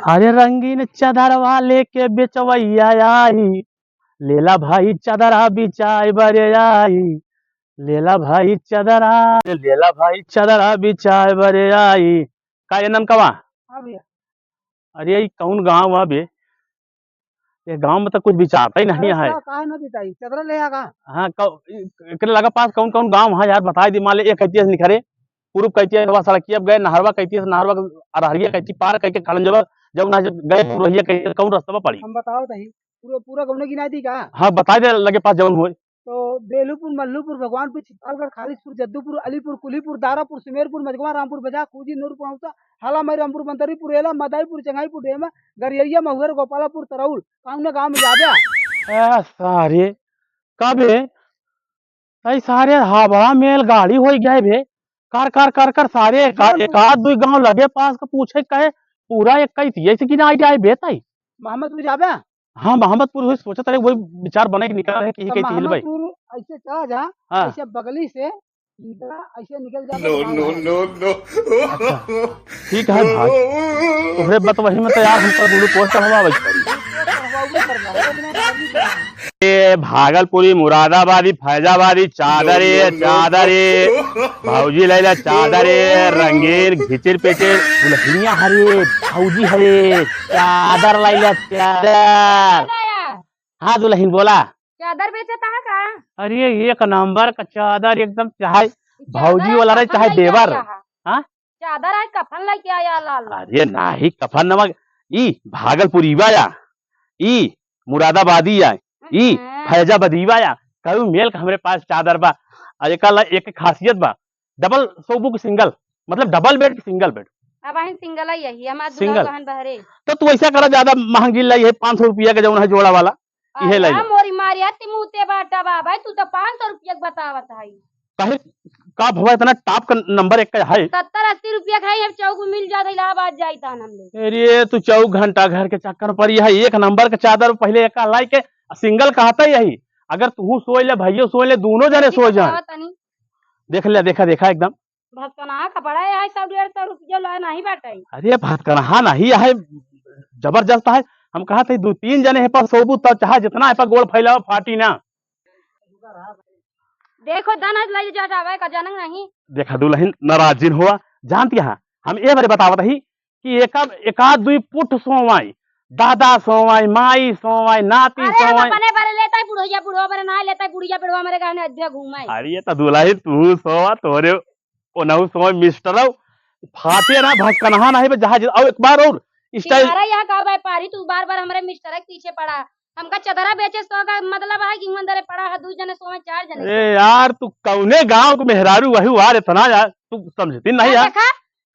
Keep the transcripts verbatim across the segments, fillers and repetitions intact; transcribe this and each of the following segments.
अरे रंगीन चदरवा लेके बेचवैया आई, लेला भाई चदरा बिचाए बरे आई, लेला भाई चदरा, लेला भाई चदरा बिचाए बरे आई। का ये ननकवा? हाँ भैया। अरे, ई कौन गाँव है बे? ये गाँव में तो कुछ बिचाता ही नहीं अरे है। का, काहे ना बिचाई? चदरा ले आ का? हाँ, कौ-, ई, एकरे लगा पास कौन कौन गाँव है यार, बताई दी। मान ले, एक कैतिया से निकरे, पूरब कैतिया से सड़किया गए, नहरवा कैतिया से, नहरवा अरहरिया कैती पार करके खड़ंजवा, जब ना जब गए पुरहिया कैतिया, कौन रास्ता पड़ी? हम बताओ तही, पूरा, पूरा गौने गिनाई दी का? हाँ, बताई दे लगे पास जौन होए। तो बेलूपुर, मल्लूपुर, भगवानपुर, छिपालगढ़, खालिसपुर, जद्दूपुर, अलीपुर, कुलीपुर, दारापुर, सुमेरपुर, मजगवा, रामपुर, बजा, कूजी, नूरपुर, औसा, हाला, मई, रामपुर, बंदरीपुर, एला, मदाईपुर, चंगाईपुर, डेमा, गरियरिया, महुअर, गोपालापुर, तरौल, कौन गाँव में जाबे? ए सारे, कबे? ए सारे, हाँ, बड़ा मेल गाड़ी होई गए बे। कर, कर, कर, कर, सारे एक, जोधपुर। एक आध दुई गाँव लगे पास के पूछे कहे, पूरा एक कैतिया से गिनाई जाए बे तई। मोहम्मदपुर जाबे? हाँ, मोहम्मदपुर वही सोचत रहे, वही विचार बने के निकल रहे कि तो कहीं चीज भाई। मोहम्मदपुर ऐसे चला जा, हाँ। ऐसे बगली से सीधा ऐसे निकल जा। No, no, no, no। अच्छा, ठीक है भाई, तोहरे बतवही में तो यार हमको glucose चढ़वा भाई। ए भागलपुरी, मुरादाबादी, फैजाबादी, चादर ए, चादर ए, भौजी लैला चादर ए, रंगीन घिचिर पेचिर, दुलहिनिया हरे, भौजी हरे, चादर लैला चादर। हाँ दुलहिन बोला। चादर बेचत है का? अरे एक नंबर का चादर एकदम, चाहे चादर भौजी है, वाला रहे कफन चाहे लेके देवर। आया है। हाँ? चादर है, कफन लेके आया लाल। अरे नाही, कफन नमक, ई भागलपुरी बा या, ई मुरादाबादी आ, ई हम्म। फैजाबादी बा या, कई मेल का हमरे पास चादर बा। और एका ला-, एक खासियत बा, double सोबू की single, मतलब double bed की single bed। अब अहिन single ही यही, हमार दुल्हा single। बहन बहरे। तो तू ऐसा करा, ज्यादा महंगी लाई है, पाँच सौ रुपया का जौन है जोड़ा वाला, इहे अरे लाई ला। मोरी मारिया, ती मुँह ते बाटा बा भाई, तू तो पाँच सौ रुपया के बतावत है। काहे, का भवा इतना top का number एक का है? सत्तर अस्सी रुपया का है, हम चौक मिल जात इलाहाबाद जाई तान हम लोग। अरे तू चौक घंटा घर के चक्कर में पड़ी है, एक नंबर का चादर पहले एक लाई के single कहता यही, अगर तू सोई ले भैया सोई ले, दोनों जने सोई जाए। बतावा तनी। देख ले, देखा, देखा एकदम। भसकनहा कपड़ा है, सब डेढ़ सौ रुपया ला नहीं बाटे। अरे भसकनहा नहीं है, जबरदस्त है। हम कहा थे दो तीन जने है पर सोबू तब चाहे जितना है पर गोड़ फैलाओ फाटी ना। देखो दन आज लई जा जावे का जनक नहीं। देखा दुलहिन नाराजिन हुआ, जानती है हम ये बारे बतावत ही कि एक, एकाध दुई पुट सोवाई, दादा सोवाई, माई सोवाई, नाती अरे हम सोवाई। अपने बारे लेता ही बुढ़ैया बुढ़वा बारे ना लेता ही बुढ़िया बुढ़वा हमारे कहने अध्या घूमे। अरे ये तो दुलहिन तू सोवा तोरे ओनहु सोवाई मिस्टर हो, फाटे ना भसकनहा नहीं बे जहाज। और एक बार और style। तुम्हारा यहाँ का व्यापारी तू बार बार हमारे मिस्टर के पीछे पड़ा। हमका चदरा बेचे सौ का मतलब है कि हुआं दरे पड़ा है दू जने सोवाई चार जने। ए यार तू कौने गांव के मेहरारू वही यार इतना यार तू समझती नहीं यार। देखा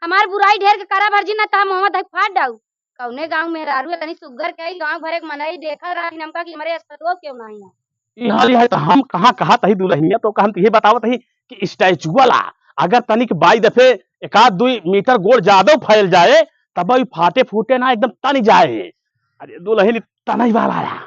हमार बुराई ढेर के करा भरजी ना त हम मुंह धक फाड़ डाऊ। कौने गांव मेहरारू है तनी सुग्गर के आई गांव भरे के मनई देखा रहा कि हमका कि हमरे अस्पताल क्यों नहीं है। ई हाल है तो हम कहाँ कहा तही दुलहिनिया तो कहन ये बतावत ही कि स्टैचुआ ला अगर तनिक बाई दफे एकाध दुई मीटर गोड़ ज्यादा फैल जाए तब ई फाटे फूटे ना एकदम तन जाए। अरे दुलहिन तनई वाला आया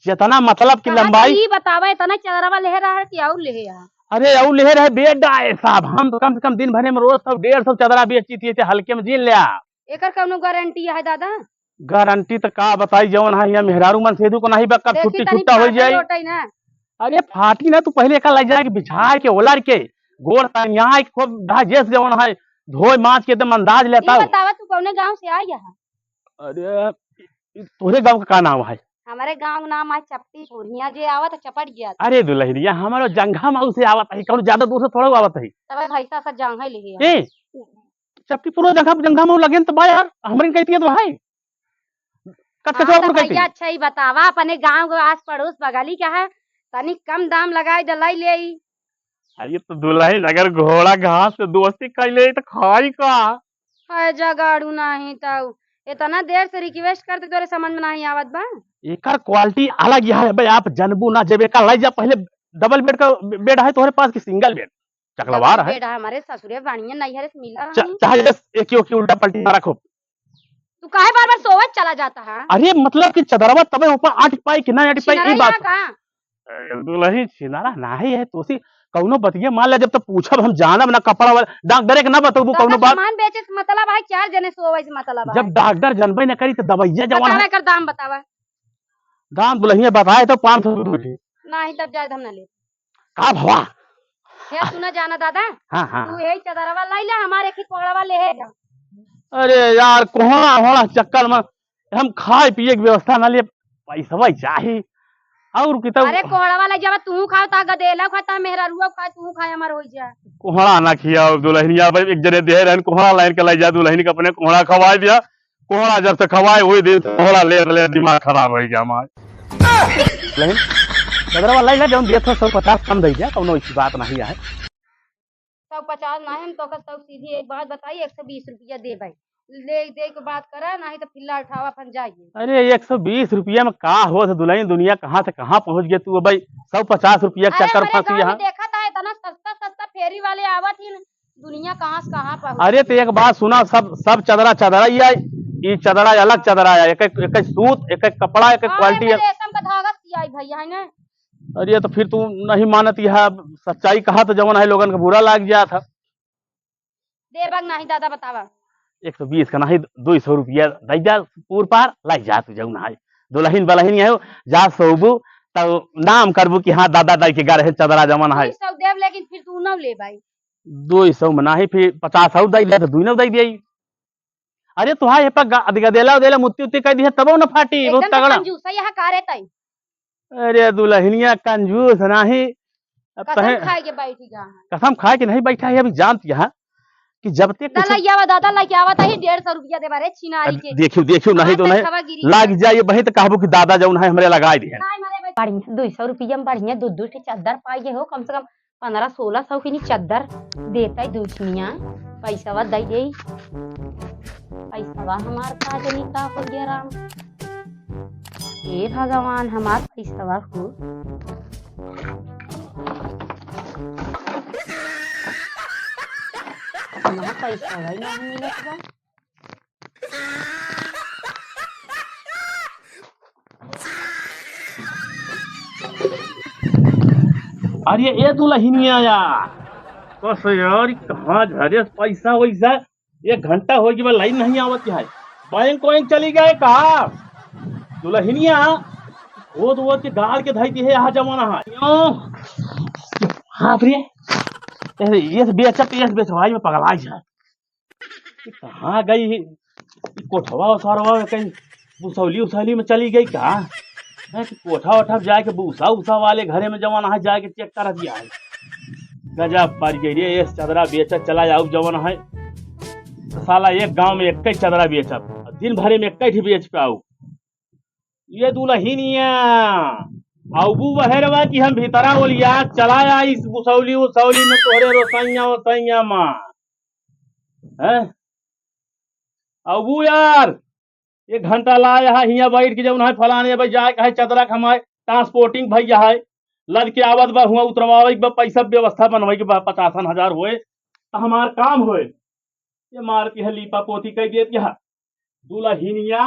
जितना मतलब की तनई लंबाई। ई बतावा इतना चदरवा लेहे रहा है कि और लेहे आ? अरे और लेहे रहे बेड आए साहब हम तो कम से कम दिन भरे में रोज सौ डेढ़ सौ चदरा बेची थी हल्के में जीन ले आ। एकर कौनो गारंटी है दादा? गारंटी तो का बताई जौन है यहाँ मेहरारू मन सेधु को नहीं बा कब देखी छुट्टी तनी छुट्टा हो फाटे जाए। लोटे ना। अरे फाटी ना तू पहले एका ले जाए के बिछाए के ओलर के गोड़ तनियाए के खूब डाइजेस्ट जौन है धोए मांज के एकदम अंदाज लेता ई हो। बतावा तू कौने गांव से आई है? अरे ई तोहरे गांव का का नाम है? हमारे गांव का नाम है चपटी पुर। हियां जे आवत है चपट गया। अरे दुलहिनिया हमारो जंघा माऊ से आवत है कौन ज्यादा दूर से थोड़ा आवत है। तब भैंसा से जंघा ले गया। ए चपटी पुर जंघा जंघा माऊ लगे न तो बा यार हमरे कहती है तो भाई। कट हाँ, कचवा तो पर कहती भैया, है। अच्छा ही बतावा, अपने गांव के आस पड़ोस बगली क्या है, तनी कम दाम लगाई दलाई ले आई। अरे तो दुलहिन अगर घोड़ा घास से दोस्ती कर ले तो खाई का? है जगाड़ू नहीं तो इतना देर से रिक्वेस्ट करते तोरे समझ में नहीं आवत बा। एकर क्वालिटी अलग ही है भाई, आप जनबू ना जब एकर लाई जा पहले डबल बेड का बेड है तोहरे पास की सिंगल बेड? चकलवार है। बेड हमारे ससुरे बानिया नहीं है रे, मिला चा-, रही। चाहे बस एक ही, एक ही उल्टा पलटी मारा खूब। तू काहे बार-बार सोवत चला जाता है? अरे मतलब कि चदरवा तबे ऊपर आठ पाई कि ना आठ पाई, ई छिनरा बात। यहाँ का? ए, दुलही छिनरा नाही है, तोसी कौनो बतिया मान ले, जब तो पूछब हम जानब ना कपड़ा वाला, डॉक्टरे के ना बतबू तो कौनो का बात। सामान बेचे से मतलब है, चार जने सोवे से मतलब है। जब डॉक्टर जनबे ना करी तो दवाइया जवन बतावा है। एकर दाम बतावा। दाम दुलहिनिया बताए तो पाँच सौ रुपये। नहीं तब जाए हम ना ले। का भवा? हे तू ना जाना दादा। हाँ, हाँ। तू यही चदरवा लाई ले, हमारे एक ही कोहड़वा ले है जा। अरे यार, कोहड़ा होड़ा चक्कर में हम खाए पिए के व्यवस्था ना लिए, पैसवा चाही। और कितना अरे कोहड़वा ले जावा, तू खाओ ता गदेला खा ता मेहरारुआ खा, तू खा हमार हो जा। कोहड़ा ना खियाओ दुलहिनिया, भाई एक जने दे रहन कोहड़ा लाइन के ले जा दुलहिन के अपने कोहड़ा खवाए दिया। कोहड़ा जब से खवाए वही दिन से कोहड़ा ले ले दिमाग खराब हो गया हमार। लेकिन चदरवा ले ले, जौन देत हो सौ पचास कम दे जा, कौनो ऐसी बात नहीं है। सौ पचास ना है, हम तो का सौ सीधी एक बात बताई, एक सौ बीस रुपया दे भाई, ले दे के बात करा, नहीं तो फिल्ला उठावा अपन जाइए। अरे एक सौ बीस रुपया में का हो दुलहिन, दुनिया कहाँ से कहाँ पहुँच गया तू भाई, सौ पचास रुपया के अरे चक्कर हमारे फंसी गाँव यहाँ। में देखा था इतना सस्ता सस्ता फेरी वाले आवत ही न, दुनिया कहाँ से कहाँ पहुँच अरे तो गई। एक बात सुना, सब सब चदरा चदरा ही है, ई चदरा अलग चदरा है, एक एक सूत, एक एक कपड़ा, एक एक हाँ, क्वालिटी एमे है। रेशम का धागा सियाई भैया है ना। अरे तो फिर तू नहीं मानत, यह सच्चाई कहा तो जवन है लोगन के बुरा लाग जात है। देबा कि नाही दादा बतावा। एक सौ बीस का नाही, दो सौ रुपया दे जा, पूर पार लाई जा तू जौन है। दुलहिन बलहिन है, जा सोबू, तब नाम करबू कि हाँ दादा दाई के घर है चदरा जवन है। दो सौ देब लेकिन फिर तू न ले भाई। दो सौ में नाही, फिर पचास और दे ले तो दो नौ दे दिए। अरे तो हाँ, ये पर गा-, गदेला उदेला मुत्ती उत्ती कह दिया तबो न फाटी, बहुत एकदम तो तगड़ा। कंजूस है यहाँ कारे तई। अरे दुलहिनिया कंजूस नाही, अब कसम तहे खाए के बैठी जा। कसम खाए के नहीं बैठा है, अभी जानती है कि जब तक कुछ लइयावा दादा लइयावा तही डेढ़ सौ रुपया देबा रे छिनारी अब के। देखियो, देखियो, नहीं हाँ, तो तो नहीं खवा गिरी लाग है। जाए, वही तो कहबो कि दादा जौन है हमरे लगाए दिए। काय मारे बैठ- बढ़िया, दो सौ रुपया में बढ़िया दो दो ठे चद्दर पाइए हो, कम से कम पन्द्रह सोलह सौ की नी चद्दर देता है दुलहिनिया, पैसवा दे दे। पैसवा हमार का जनी का हो गया राम। हे भगवान, हमार पैसवा हो। हमार पैसवा ही नहीं मिलत बा। अरे ए दुलहिनिया यार, बस यार, ई कहाँ झरे पैसा वैसा? एक घंटा हो गया, लाइन नहीं आवत है। बैंक वैंक चली गए का? दुलहिनिया, वो तो वो के गाड़ के धई दिए, यहाँ जमाना है। क्यों? बाप रे, अरे ये बेचत, ये बेचवाई में पगलाई है। कि कहाँ गई है? कि कोठवा ओठवा में कहीं बुसौली उसौली में चली गई का? हैं, कि कोठा ओठा जाए के भूसा उसा वाले घरे में जवन है, जाए के चेक कर दिया है। गजब पड़ गई रे, ये चदरा बेचत चला जाऊ जवन है। तो साला एक गांव में एक ही चदरा बेचत, दिन भरे में एक ही बेच पाऊ। ये दुलहिनिया, अउबू बहरवा कि हम भीतरा ओलिया चला आई इस बुसौली उसौली में तोहरे रोसैया ओसैया माँ। हैं? अउबू यार, एक घंटा ला यहाँ हियाँ बैठ के जौन है फलाने भाई जाए के है चदरा के हमारे ट्रांसपोर्टिंग भैया है, लद के आवत बा हुआ उतरवावे के बा पैसा व्यवस्था बनवाई के बा पचासन हजार होए तो हमार काम होए। ये मारती है लीपा पोती कह देती है दुलहिनिया।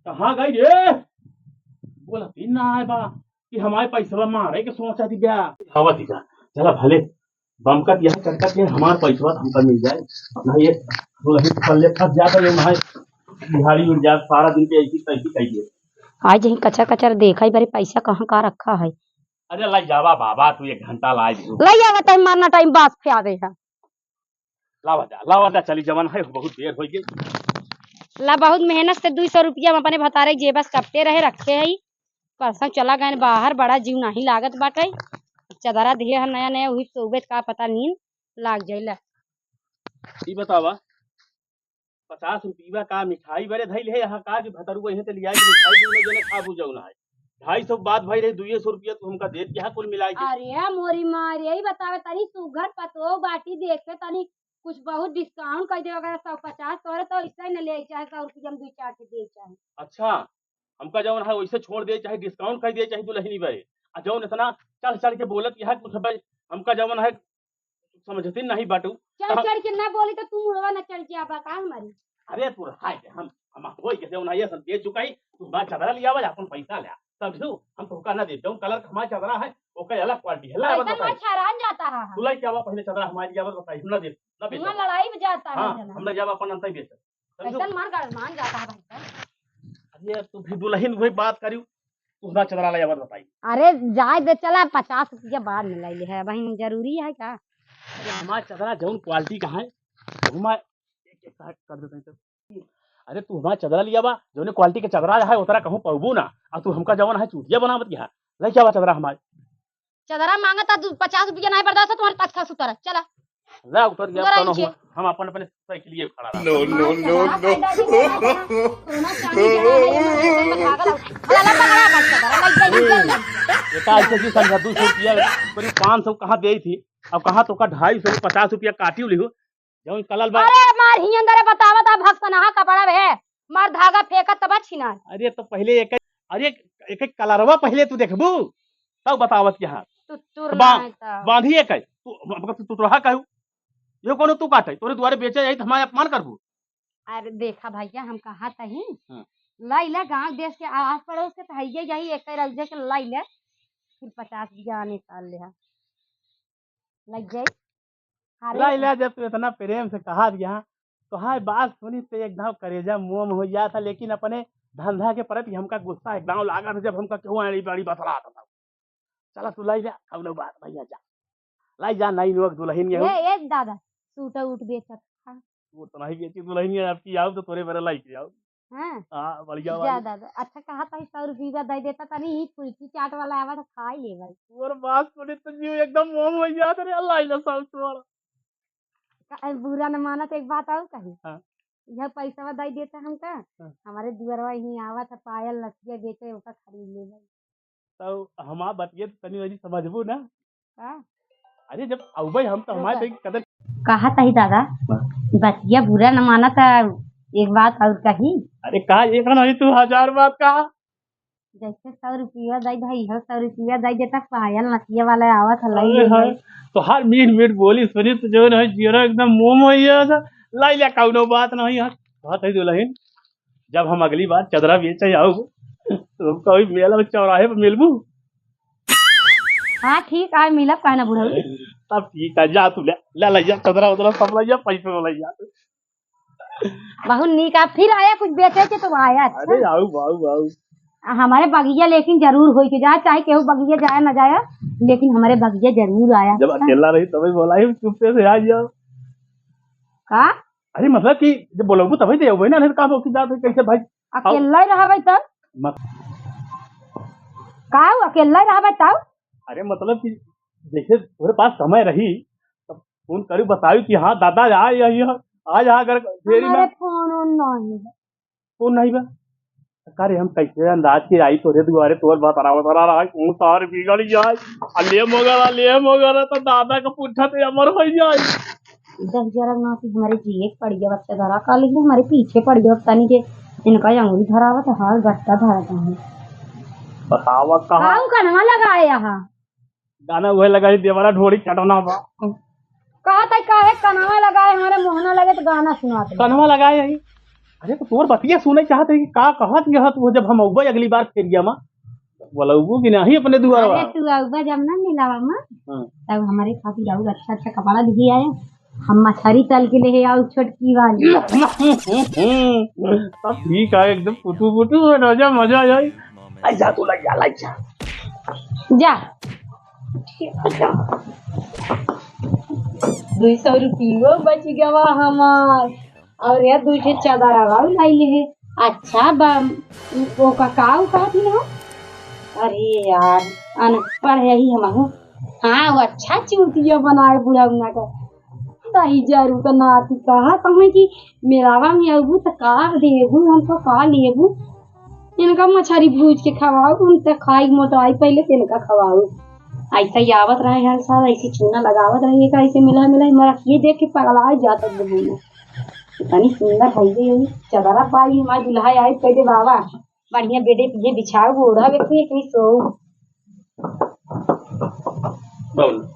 कहाँ गई रे? बोला दिन ना आए बा कि हमारे पैसवा मारे के सोचा थी क्या? हवा दिखा, चला भले बमकत यहाँ चटकत के हमार पैसवा हमका मिल जाए। अपना ये दुलहिन पल्ले फंस जाता ये वहाँ बिहारी उड़ जाए, सारा दिन के ऐसी तैसी कही है। आज यही कचर कचर देखा ही बारे पैसा कहाँ का रखा है। अरे लाई जावा बाबा, तू एक घंटा लाई दे। लाई आवा तब मारना टाइम बास पे आवे है। लावा जा, लावा जा, चली जवन है, बहुत देर हो गई। ला बहुत मेहनत से दो सौ रुपया हम अपने भतारे जेबस कपटे रहे रखे है। परसों चला गए बाहर, बड़ा जीव नहीं लागत बाटे। चदरा दिहे हम नया नया, वही सोबे का पता नींद लाग जाए। ला। ई बतावा, पचास रुपया का मिठाई बरे धइल है यहाँ का कि भतरुआ यहाँ से लिया के मिठाई दूनो जने खाबू जौन है। ढाई सौ बात भाई रही, दुइये सौ रुपया तू हमका देत यहाँ कुल मिलाई के। अरे मोरी माँ, यही बतावे तनी सुघर पतो बाटी देख के तनी कुछ बहुत डिस्काउंट कर दे, अगर सौ पचास तोरे तो इससे न ले चाहे सौ रुपया में दो चार के दे चाहे। अच्छा, हमका जौन है वैसे छोड़ दे, चाहे डिस्काउंट कर दे, चाहे दुलहिनी बरे। आ जौन इतना चढ़ चढ़ के बोलत यहाँ कुछ भाई, हमका जौन है समझती नहीं बाटू। चढ़ चढ़ के ना बोली तो तू मुड़वा ना चढ़ के आबा का हमारी? अरे तू रहा है हम, हम होई के जौन है ये सब दे चुका ही, तू हमारा चदरा लिया, अपन पैसा ले। समझू, हम तो का ना दे, जौन कलर का हमारा चदरा है, ओकर अलग quality है। ला, अब कैसन बताई। मार छहरान जाता है। तू लाई क्या बा पहले चदरा हमारी, अब बताई, हम ना दे, ना बेचब। हुआं लड़ाई में जाता है हाँ, जना। हम ना जाब अपन अंतई बेचब। समझो? कैसन मार गरमान जाता है भाई साहब। अरे यार, तू भी दुलहिन वही बात करियो, तू हमार चदरा लाई, अब बताई। अरे जाए दे, चला, पचास रुपया बाद में लाई ले है, बहिन, जरूरी है का? अरे हमार चदरा जौन quality का है, हमार एक, एक साथ कर देते हैं तो। अरे तू हमार चदरा लिया बा, जौने quality के चदरा है, उतरा कहूँ पउबू ना। आ तू हमका जवन है चूतिया बनावत यहाँ। लाई क्या बा चदरा हमार? चदरा मांगत आ, तू पचास रुपया नहीं बर्दाश्त है, तुम्हारे पास खा सुतरा। चला। ला उतर गया, सुतरा कौनो नीचे। हुआ। हम अपन, अपने साइकिल ये खड़ा रहा। No, no, no, no। सोना चांदी जरा है, ये मारे एकदम भागल आओ। ला, ला, पकड़ा, पकड़ा, चदरा, लाई, लाई, लाई, लाई। ये का ऐसे की समझा, दो सौ रुपया, करीब पाँच सौ कहाँ दे थी, अब कहाँ तो का ढाई सौ, पचास रुपया काटी लिहो। जौन कलर बा। अरे मार ही अंदर बतावत आ भक्सनहा कपड़ा बे। मार धागा फेंकत तब छिनार। अरे तो पहले एक, अरे एक, एक कलरवा पहले तू देखबू, तब बतावत यहाँ। तू तुर बा-, नहीं तो। बांधी एक है। तू, मतलब तू, तू रहा कहू। ये कोनो तू काटे, तोरे दुआरे बेचे जाई तो हमारे अपमान करबू। अरे देखा भैया, हम कहा तही। हाँ। लाई ले गांव देश के आस पड़ोस के तो हइये यही एक रौजे के लाई ले। फिर पचास बिया निकाल ले। लग जाई। अरे लाई ले, जब तू इतना प्रेम से कहा दिया, तो हाय बात सुनी तो एकदम करेजा मोम हो गया था, लेकिन अपने धंधा के प्रति हमका गुस्सा एकदम लागा था, जब हमका केहू आड़ी बाड़ी बतलात था। चला तू लाई ले, कौनो बात भैया जा। लाई जा, नई नोक दुलहिन ये हो। ए, ए दादा, सूट उट बेचत। हाँ। वो तो नहीं बेची दुलहिन ये आपकी, आओ तो तोरे मेरे लाई के आओ। हाँ। हाँ, बढ़िया जा वाली। दादा, अच्छा कहा था, सौ रुपया दे देता, तनी ही फुल्की चाट वाला आवा तो खा ले भाई। तोर बात सुनी तो जीव एकदम मोम हो गया था रे, अल्लाह इला साल तोरा। का-, बुरा न माना तो एक बात और कही। हाँ। यह पैसा दे देता हमका, हाँ। हमारे दुआरवा ही आवा था, पायल नथिया बेचे, ओका खरीद ले भाई। तो हमार बतिया तो तनी वही समझबू ना? का? अरे जब अउबे हम तो हमारे रुका। तो एक कदर कहा तही दादा, हाँ। बतिया बुरा न माना तो एक बात और कही। अरे का एक नहीं तू हजार बात कहा। जैसे सौ रुपया दे भाई, हो सौ रुपया दे देता, पायल नथिया वाला आवत है, लई अरे ले हाँ, भाई। तो हर मीठ मीठ बोली सुनी तो जो है जियरा एकदम मोम हो गया था। लाई ले कौनो बात नहीं है। बात है दुलहिन, जब हम अगली बार चदरा बेचे आऊ, तो हमका वही मेला में चौराहे पे मिलबू। हाँ, ठीक, आए मिलब, काहे ना बुढ़ऊ। तब ठीक है, जा तू ले, ले, ले जा, चदरा उदरा सब ले जा, पैसे ले जा। बहुत नीक, आप फिर आया कुछ बेचे के तो आया, अच्छा। अरे, आऊ, आऊ, आऊ। आ, हमारे बगिया लेकिन जरूर होई के जा, चाहे केहू बगिया जाए ना जाए, लेकिन हमारे बगिया जरूर आया। जब अकेला रही तभी बोला ही, चुप्पे से आ जाओ। का? अरे मतलब कि जब बोलबू तभी तो अउबे ना, नहीं तो का बोल के जात है, कैसे भाई? अकेला ही रहबे तब? मत। का हो, अकेला ही रहबे तब? अरे मतलब कि जैसे तोरे पास समय रही तब फोन करू, बताऊ कि हाँ दादा आ यही है, आ जा अगर फेरी हमारे में। फोन ओन नहीं है। फोन नहीं बा? का रे, हम कैसे अंदाज के आई तोरे दुआरे, तोर बतरा बतरा रहा, कौन सार बिगड़ जाए, आ ले मगर, आ ले मगर, तो दादा का पुट्ठा ते अमर हो जाए। दस जरा नाती हमारे जिए के पड़ गया, बच्चा धरा का, लेकिन हमारे पीछे पड़ गया, पता नहीं के इनका अंगुरी धरावत है, हाल गट्टा धरत है। बतावा कहाँ? काऊ कनवा लगाए यहाँ? गाना वह लगाई, देवरा ढोड़ी चटना बा। कहा था काहे कनवा लगाए, हमारे मोहना लगे तो गाना सुनात बा। कनवा लगाए है। अरे तो तोर बतिया सुने चाहत है कि का कहत यह तू, जब हम अउबे अगली बार फेरिया मा, बोलबू कि नहीं अपने दुआरवा? अरे तू अउबा जब ना मिलावा मा, हाँ। तब हमारे खातिर और अच्छा अच्छा कपड़ा दिही आया। हम मछरी तल के ले आओ छोटकी वाली। तब ठीक है, एकदम पुटू पुटू है, राजा मजा आ जाए। आई जा तू, लाई जा, लाई जा। जा। दुई सौ रुपयो बच गवा हमार। और ये दुई ठे चादर आवा लाई ले। अच्छा बा, ओका काऊ कहत ही ना? अरे यार, अनपढ़ है ही हमहू। हाँ, वो अच्छा चूतिया बनाए बुढ़ौना का। तही जरू का नाती कहा कहूँ कि मेलावा में अबू त का देबू, हमको का लेबू? इनका मछरी भूज के खवाओ, हम त खाई मोटाई, पहले त इनका खवाओ। ऐसा ही आवत रहे हर साल, ऐसे चूना लगावत रहे, का ऐसे मिला मिला, हमारा ये देख के पगला जात है। इतनी सुंदर है ये, ये चदरा पाई हमारे दुल्हा आई, कहते बाबा, बढ़िया बेडे पिए बिछाओ, ओढ़ब एक इतनी सो। बोल।